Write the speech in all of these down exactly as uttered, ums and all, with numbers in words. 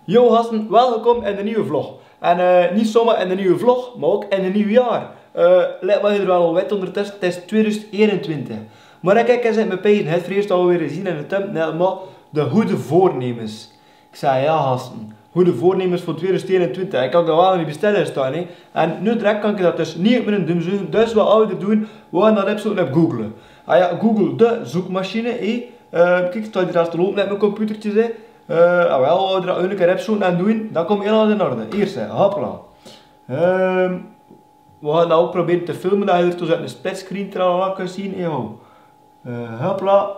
Yo gasten, welkom in de nieje vlog. En eh, neet zomaar in de nieje vlog, mer ouk in 't nieje jaor. Eh, lèt waal, geer waal wèt, ondertösse, 't is tweeduizend eenentwintig. Mer kiek ins, ich höb mien pees, höb geer veurieërs al gezeen in de thumbnail, mer de gooj veurnemens. Ich zag, ja gasten, gooj veurnemens veur tweeduizend eenentwintig. Ich kan d'r waal neet bie stillestoon, hè. En noe direk kan ich dat dus neet op miene duum zeen. Dus wat gaon v'r doen? V'r gaon dat opzeukje op Google. Ah ja, Google, de zoekmachine, hè. Eh, kiek, 't steit hie op de loop mit mien computerke, hè. Eh, ah, v'r gaon d'r eenmaol opzeukje en doen. Dan kump alles in orde. Hie, hè, hopla. Ehm, v'r gaon noe ouk probere te filme, dat geer dus op de splitscreen tralala kint zeen, hè, ho. Eh, hopla.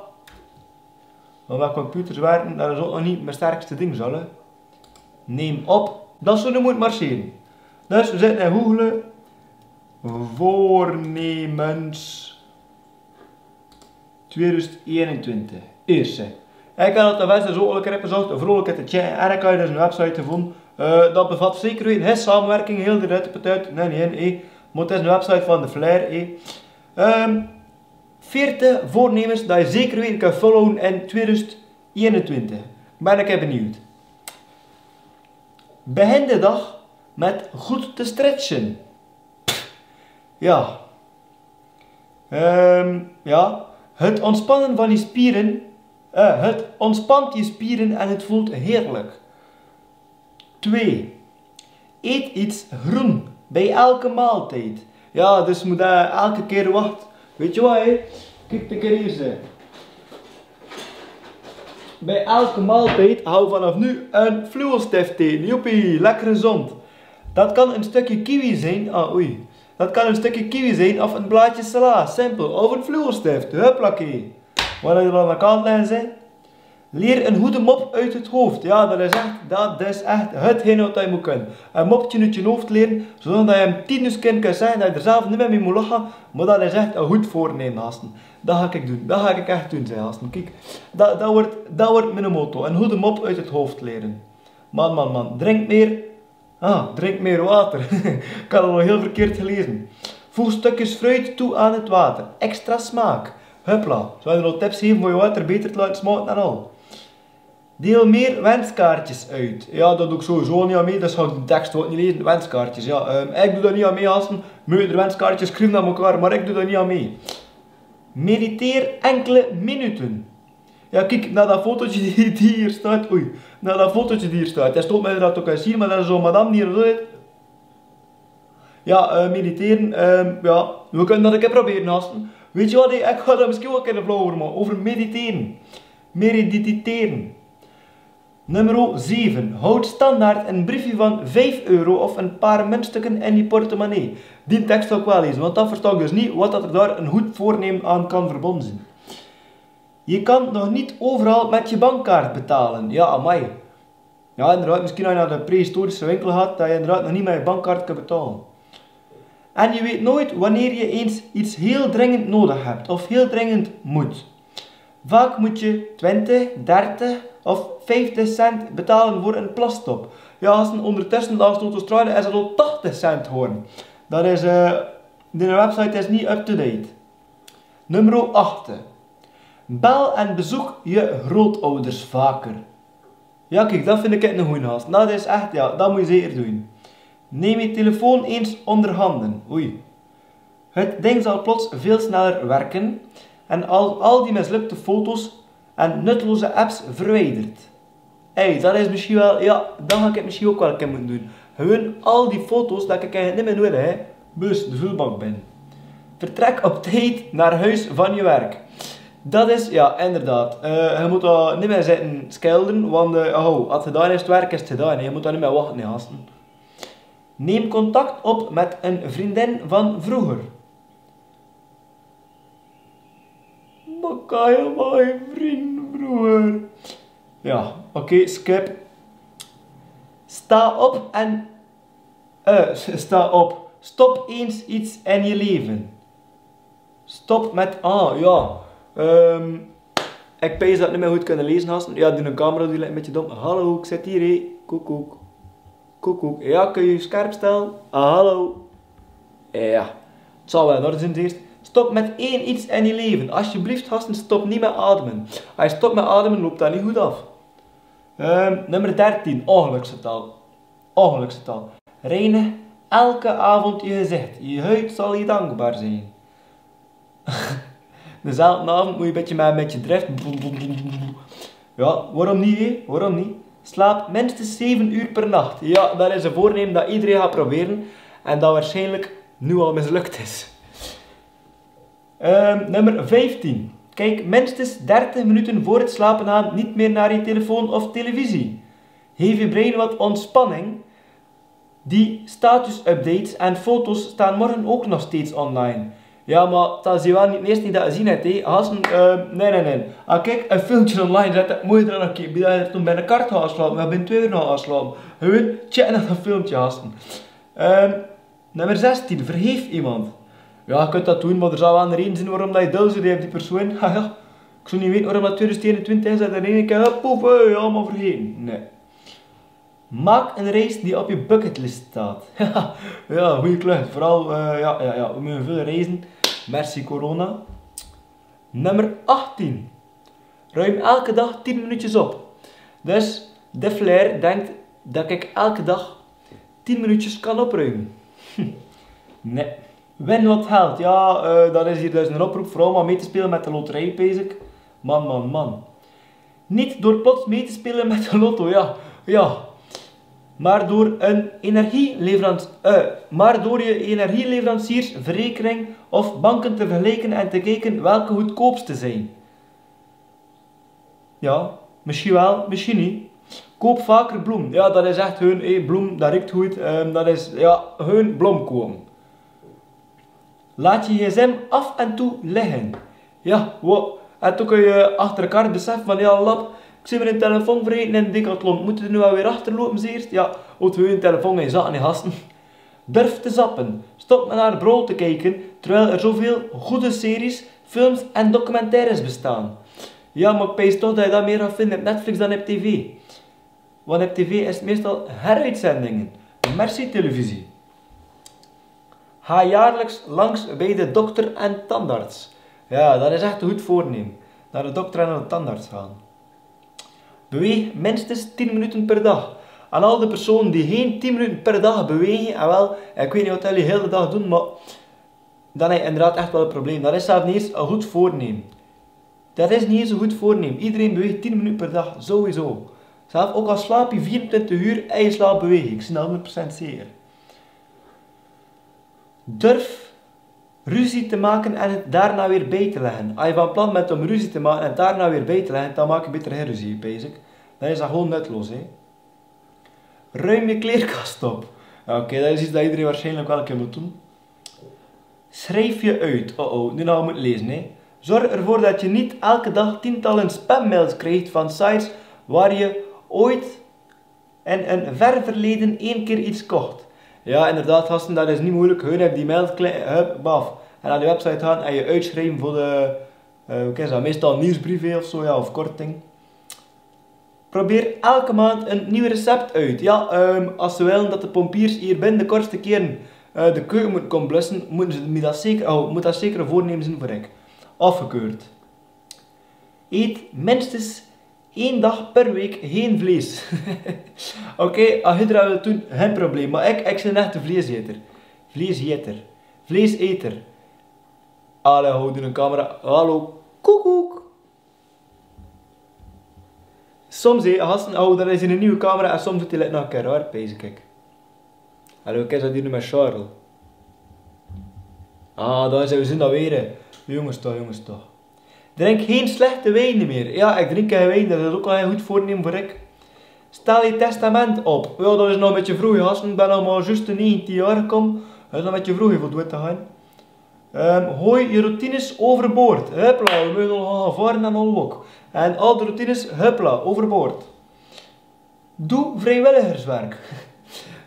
Want mien computer is, dat is ouk nog neet mien sterkste ding, zal, hè. Neem op. Dat is, zoe mót 't marchere. Dus v'r zètte in Google veurnemens tweeduizend eenentwintig. Hie, hè. Ich kan dat, de beste, zoe lekker effe zocht, vrolike te tjee. En dan kan geer dus 'n website vinde. Eh, dat bevat zeker weite, hè, samenwerking, hiel de rette patat. Nae, nae, hè. Mer 't is 'n website van de Flair, hè. Ehm, veertig veurnemens die ge zeker weite kint followen in tweeduizend eenentwintig. Bön ich benuujd. Begin de dag met goed te stretchen. Ja. Ehm, ja. Het ontspannen van je spieren. Eh, het ontspant je spieren en het voelt heerlijk. Twee. Eet iets groen bij elke maaltijd. Ja, dus mót d'r eder kier wat. Wèt ge wat, hè? Kiek, kiek hie, hè. Bij elke maaltijd haw ich vanaaf noe 'n vleugelstift in. Joepie, lekker gezond. Dat kan een stukje kiwi zijn. Ah, oei. Dat kan een stukje kiwi zijn of een blaadje sla. Simpel. Of 'n vleugelstift. Huppakee. Wat ich d'r aan de kant lègk, hè. Leer een goede mop uit het hoofd. Ja, dat is echt, dat is echt hetgeen wat ge mót kènne. 'n Mopke oet dien hoof lere, zoedat ge 'm tien dusend kier kènt zègke, dat ge d'r zelf neet mie mèt mót lache, mer dat is echt 'n good veurnemen, gasten. Dat gaon ich doen, dat gaon ich echt doen, zègk, gasten. Kiek, dat, dat wuuert, dat wuuert mien motto. Een goede mop uit het hoofd leren. Man, man, man, drink meer. Ah, drink meer water. Ich han 't al hiel verkeerd gelaeze. Voeg stukjes fruit toe aan het water. Extra smaak. Hupla. Zoe, d'r al tips geve veur water beter te laote smaoke en al. Deel meer wenskaartjes uit. Ja, dat doon ich sowieso neet aan mie. Dus gaon ich d'n teks ouk neet laeze. Wenskaartjes, ja. Ehm, ich doon dao neet aan mie, gasten. Meujt d'r wenskaartjes sjrieve nao mekaar, mer ich doon dao neet aan mie. Mediteer enkele minuten. Ja, kiek, nao dat fotoke die, die hie steit. Oei, nao dat fotoke die hie steit. Dao steit mien, dat ouk al zien, mer dat is zoe'n madam die dao zit. Ja, eh, meditere, ehm, ja. V'r kènne dat 'ne kier probere, gasten. Wèt ge wat, ich gaon dao mesjien waal 'ne kier 'ne vlog euver make, euver meditere. Meditere. Nummer zeven. Houd standaard een briefje van vijf euro of een paar muntstukken in je portemonnee. Dien teks gaon ich waal laeze, want dat verstaon ich dus neet, wat dat d'r dao 'n good veurnemen aan kan verbonden zien. Je kan nog niet overal met je bankkaart betalen. Ja, amai. Ja, inderdaad, mesjien as ge nao de prehistorische winkel gaot, dat ge inderdaad nog neet mèt bankkaart kènt betale. En je weet nooit wanneer je eens iets heel dringend nodig hebt of heel dringend moet. Vaak moet je twintig, dertig of vijftig cent betalen voor een plasstop. Ja, gasten, ondertussen langs de autostrade is dat al tachtig cent gewore. Dat is, eh, de website is neet up-to-date. Nummer acht. Bel en bezoek je grootouders vaker. Ja, kiek, dat vin ich echt 'ne goeie, gasten. Dat is echt, ja, dat mót ge zeker doen. Neem je telefoon eens onder handen. Oei. Het ding zal plots veel sneller werken en al, al die mislukte foto's en nutteloze apps verwijderd. Hey, dat is mesjien waal, ja, dat gaon ich mesjien ouk waal 'ne kier mótte doen. Gewoon al die foto's dat ich eigelik neet mie nuuedig höb, bus de vuilbak bin. Vertrek op tijd naar huis van je werk. Dat is, ja, inderdaad. Eh, ge mót dao neet mie zitte sjilde, want, eh, oh, as 't gedaon is, 't werk is gedaon. Ge mót dao neet mie wachte, hè, gasten. Neem contact op met een vriendin van vroeger. Maak helemaal geen vrienden, broer. Ja, oké, skip. Sta op en, eh, s-, sta op. Stop eens iets in je leven. Stop met, ah, ja. Ehm, ich peins dat ich neet mie good kan laeze, gasten. Ja, die camera die leit 'n bietje dom. Hallo, ich zit hier, hè. Koekoek. Koekoek. Ja, kint ge sjerp stelle? Ah, hallo. Ja. 't Zal waal, dat is 't eerste. Stop met één iets in je leven. Alsjeblieft, gasten, stop niet met ademen. As ge stop mit ademe, löp dat neet good aaf. Ehm, nummer dertien, ongeluksgetal. Ongeluksgetal. Reinig elke avond je gezicht. Je huid zal je dankbaar zijn. Dezelfde avond mot ge 'n bietje mit, mit 'n bietje drif. Ja, waorum neet, hè? Waorum neet? Slaap minstens zeven uur per nacht. Ja, dat is 'n veurnemen dat ederein geit probere en dat waarsjienlik noe al misluk is. Ehm, nummer vieftien. Kijk minstens dertig minuten voor het slapen gaan niet meer naar je telefoon of televisie. Geef je brein wat ontspanning. Die status-updates en foto's staan morgen ook nog steeds online. Ja, mer dat is waal neet 't ieëste dat ge zeen höbt, hè. Gasten, ehm, nae, nae, nae. Ah, kiek, e filmke online zet, dat mot ge d'r nog kieke, bie dat ge toen binne kort gaot slaope, of binne twieë oor gaot slaope. Gewoon, tjek nao dat filmke, gasten. Ehm, Nummer zestien, vergeef iemand. Ja, ge kint dat doon, mer d'r zal waal 'n reje zeen waorum dat ge dol zeet op die persoon. Ha, ja. Ik zou neet weite waorum dat twieëdoezend eenentwintig is, dat d'r in eine kier, hup, poef, eh, allemaol vergete. Nae. Maak een reis die op je bucketlist staat. Ja, goeie klus. Veural, eh, ja, ja, ja, we moge väöl reize. Merci, corona. Nummer achttien. Ruim elke dag tien minuutjes op. Dus de Flair denkt dat ik elke dag tien minuutjes kan opruimen. Nae. Win wat geld. Ja, eh, dat is hie dus 'n oproep veur allemaol mit te speule mit de loterij, pees ik. Man, man, man. Niet door plots mee te spelen met de lotto, ja, ja. Maar door een energieleverans-, eh, maar door je energieleveranciers, verrekening of banken te vergelijken en te kijken welke goedkoopste zijn. Ja, misschien wel, misschien niet. Koop vaker bloem. Ja, dat is echt gewoon, eh, bloem, dat riekt goed. Ehm, dat is, ja, gewoon bloem kopen. Laat je gsm af en toe liggen. Ja, wo, en toen kun je achter elkaar beseffen van, ja, lap, ik zie mijn telefoon vergeten in Decathlon. Moet ik nu alweer achterlopen, zeer? Ja, of hun telefoon in zakken in gasten. Durf te zappen. Stop met naar Brawl te kijken, terwijl er zoveel goede series, films en documentaires bestaan. Ja, mer ik pees toch dat ge dat mier gaot vinde op Netflix dan op tv. Want op tv is 't meestal gein uitzendingen. Merci, televisie. Ga jaarlijks langs bij de dokter en tandarts. Ja, dat is echt 'n good veurnemen. Nao de dokter en nao de tandarts gaon. Beweeg minstens tien minuten per dag. Aan al die personen die gein tien minuten per dag bewege, ah, wel, ik weit neet wat geer de ganse dag doot, mer dan höb geer inderdaad echt waal e probleem. Dat is zelfs neet ins e good veurnemen. Dat is neet ins e good veurnemen. Ederein beweeg tien minuten per dag, sowieso. Zelfs ok al slaops se veerentwintig oor, es se slaops beweeg se. Ik bin d'r honderd procent zeker. Durf ruzie te maken en het daarna weer bij te leggen. Es se van plan bès óm ruzie te make en 't daornao weer bie te lègke, dan maak beter gein ruzie, pees ik. Dan is dat gewoen nutteloos, hè. Ruim je kleerkast op. Ja, oké, dat is get dat ederein waarsjienlik waal 'ne kier mót doon. Schrijf je uit. Oh, oh, noe, noe mót ik leze, hè. Zorg ervoor dat je niet elke dag tientallen spammails krijgt van sites waar je ooit in een ver verleden één keer iets kocht. Ja, inderdaad, gasten, dat is neet meujelik. Gewoon op die mail kli-, hup, baf. En nao die website gaon en se uitsjrieve veur de, eh, wie kins se dat, meestal nuujsbreef of zo, ja, of korting. Probeer elke maand een nieuw recept uit. Ja, ehm, es ze wille dat de pompiers hie binne de kortste kiere, eh, de keuke mótte kómme blusse, mótte ze mich dat zeker, oh, mót dat zeker e veurnemen zeen veur ik. Afgekeurd. Eet minstens één dag per week gein vlees. Oké, es geer dat wilt doon, gein probleem. Mer ik, ik bin echt 'ne vleeseter. Vleeseter. Vleeseter. Allee, hou die camera. Hallo. Koekoek. Soms, hè, gasten, oh, dat is 'ne nuuje camera en soms doot 'r 't nog 'ne kier raar, pees ik. Hallo, kiek, dat is noe mit Charles. Ah, dao zeen v'r dan weer. Jónges toch, jónges toch. Drink gein slechte wijn meer. Ja, ik drink gein wijn, dat is ok al e good veurnemen veur ik. Stel je testament op. Jao, dat is nog e bietje vreug, gasten. Ik bin nog mer zjus negentien jaor gekómme. Dat is nog e bietje vreug veur doed te gaon. Ehm, gooi je routines overboord. Hupla, v'r moge al gaon vare en al wok. En al die routines, hupla, overboord. Doe vrijwilligerswerk.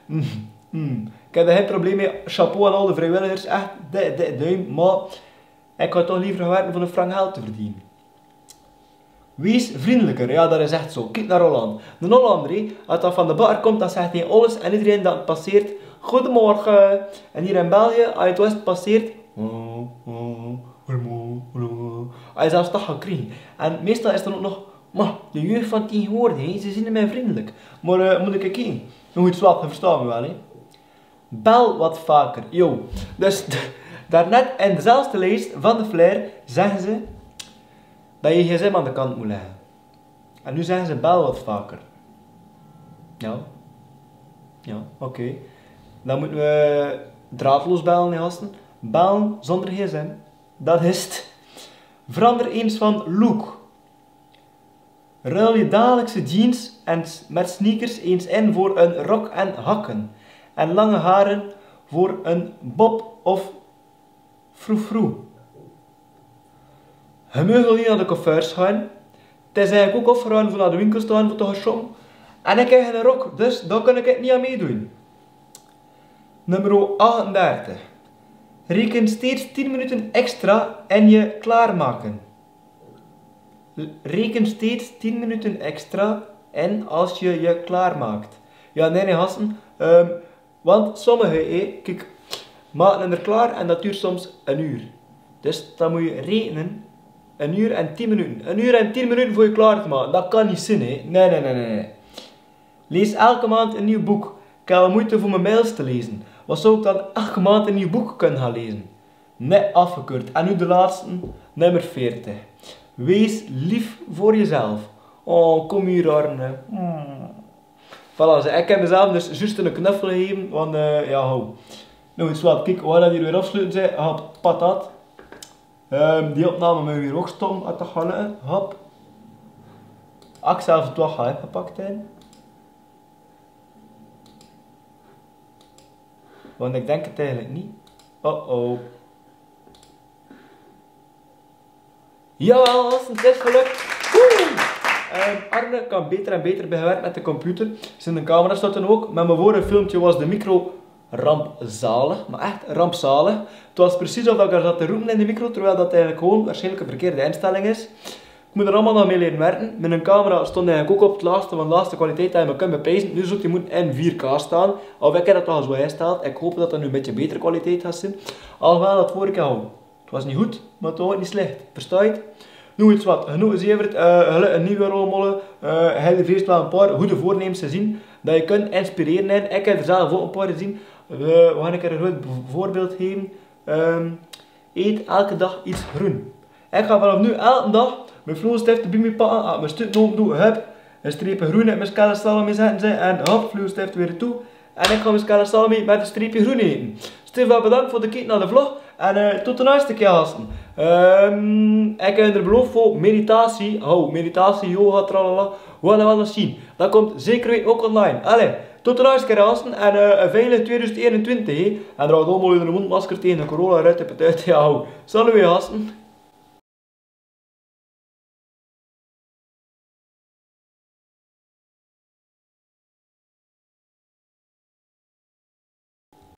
Mm, mm. Ik höb dao gein probleem mit. Chapeau aan al die vrijwilligers. Echt, de, de, duim. Mer ik haw toch lever gewete veur 'ne frang geld te verdeene. Wees vriendelijker. Ja, dat is echt zo. Kiek nao Holland. 'Ne Hollander, hè, es dat van de bakker kump, dan zaet hae alles en ederein dat 't passeert: "Goedemorgen." En hie in België, es 't West passeert, "Oh, oh, goedemorgen, goedemorgen." Hae zal 't toch gaon kriege. En meestal is d'r dan ok nog Maar de jeugd van tegenwoordig, hè, ze zien niet meer vriendelijk. Maar, eh, moet ik kijken. Nog iets wat, verstaan we wel, hè? Bel wat vaker. Yo, dus d-, daarnet in dezelfde lijst van de Flair zeggen ze dat je gsm aan de kant moet leggen. En nu zeggen ze: bel wat vaker. Ja. Ja, oké. Dan moeten we draadloos bellen, hè, gasten. Bellen zonder gsm. Dat is het. Verander eens van look. Ruil je dagelijkse jeans en s-, met sneakers eens in voor een rok en hakken. En lange haren voor een bob of froufrou. Ge meugt neet nao de coiffeurs gaon. Tenzij ik ouch afgeraon veur nao de winkel te gaon veur te gaon shoppen. En ik heb geine rok, dus dao kan ik neet aan meedoen. Nummer achtendertig. Reken steeds tien minuten extra en je klaarmaken. Reken steeds tien minuten extra en als je je klaarmaakt. Ja, nee, nee, gasten. Ehm, want sommige, eh, kiek, maken er klaar en dat duurt soms een uur. Dus dan moet je rekenen, een uur en tien minuten. Een uur en tien minuten voor je klaar te maken. Dat kan niet zijn, hè. Nee, nee, nee, nee, nee. Lees elke maand een nieuw boek. Ik heb al moeite voor mijn mails te lezen. Wat zou ik dan elke maand een nieuw boek kunnen gaan lezen? Nee, afgekort. En nu de laatste, nummer veertig. Wees lief voor jezelf. Oh, kom hier, Arne. Hmm. Voilà, ze, ik heb mezelf dus juist een knuffel gegeven, want, eh, ja, ho. Nou, iets wat, kiek, we gaan hier weer afsluiten, zei, ah, patat. Ehm, die opname moge we hier ouch stoppen, at de galle, hop. Axel heeft het toch al gepakt, hè. Want ik denk het eigenlijk niet. Oh-oh. Jawel, dat is een test gelukt. Woe! Ehm, Arne kan beter en beter bewerken met de computer. Zijn camera stort dan ook. Maar mijn vorige filmpje was de micro rampzalig. Maar echt rampzalig. Het was precies of dat ik er zat te roepen in de micro, terwijl dat eigenlijk gewoon waarschijnlijk een verkeerde instelling is. Ik moet er allemaal nog mee leren werken. Mijn camera stond eigenlijk ook op het laatste van de laatste kwaliteit dat je maar kunt bepijzen. Nu zult die moeten in vier K staan. Of ik heb dat toch al zo ingesteld. Ik hoop dat dat nu een beetje betere kwaliteit gaat zijn. Alhoewel, dat vorige keer al. Het was niet goed, maar het was ook niet slecht. Versta je het? Nu iets wat. Genoeg is even het. Eh, hele, een nieuwe rolmodel. Eh, hele feest wel een paar goede voornemens te zien. Dat je kunt inspireren. En ik heb er zelf ook een paar gezien. Eh, we gaan een keer een goed voorbeeld geven. Ehm, Eet elke dag iets groen. Ik ga vanaf nu elke dag mijn vloeistift bij mij pakken, als ik mijn stuk nodig doe, hup, een streepje groen op mijn skelle salami zetten, zei, en hop, vloeistift weer toe. En ik ga mijn skelle salami met een streepje groen eten. Stefan, bedankt voor de kiek naar de vlog. En, eh, tot de eerste keer, gasten. Ehm, ik heb er beloof voor meditatie. Oh, meditatie, yoga, tralala. Wat, wat, wat zien. Dat komt zeker weten ook online. Allee, tot de eerste keer, gasten. En, eh, een veilig tweeduizend eenentwintig, hè. En draag allemaal uw mondmasker tegen de corona eruit te betuiten. Ja, ho. Salut, gasten.